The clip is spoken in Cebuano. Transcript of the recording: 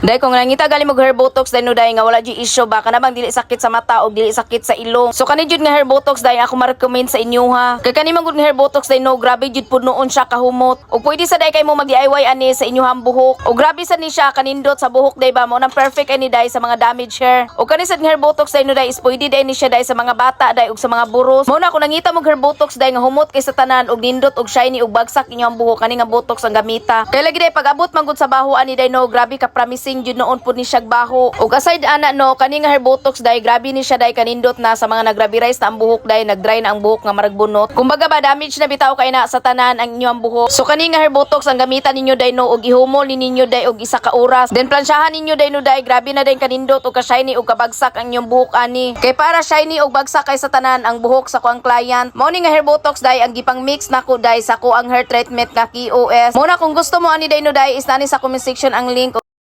Day, kung nangita gali mo hair botox day no day nga wala jud issue ba, kana bang dili sakit sa mata o dili sakit sa ilong. So kani jud nga hair botox day ako ma-recommend sa inyo ha. Kay kani man gud nga hair botox day no, grabe jud pud noon siya kahumot. Og pwede sa day kay mo mag DIY ani sa inyong buhok. Og grabe sa ni siya kanindot sa buhok day ba, mo nang perfect ani day sa mga damaged hair. Og kani sad nga hair botox day no day is pwede day ni siya day sa mga bata day ug sa mga buros. Mo na kung nangita mo hair botox day nga humot kay sa tanan og nindot og shiny og bagsak inyong buhok, kani nga botox ang gamita. Kay lagi day pag abot man gud sa baho ani day no, grabe ka promising jud noon pud ni siya baho. Og aside ana no, kani nga hair botox day, grabe ni siya day kanindot na sa mga nagrabirize na ang buhok day, nagdry na ang buhok nga marag bunot. Kumbaga ba, damage na bitaw kay na sa tanan ang inyong buhok. So kani nga hair botox ang gamitan ninyo day no, og ihumol ni ninyo day og isa ka oras. Then plansyahan ninyo day no day, grabe na day kanindot og ka shiny og kabagsak ang inyong buhok ani. Kay para shiny og bagsak kay sa tanan ang buhok sa kuang client. Mao ni nga hair botox day ang gipang mix nako day sa kuang hair treatment nga KOS. Mo na kung gusto mo ani day no day is nani sa comment section ang link.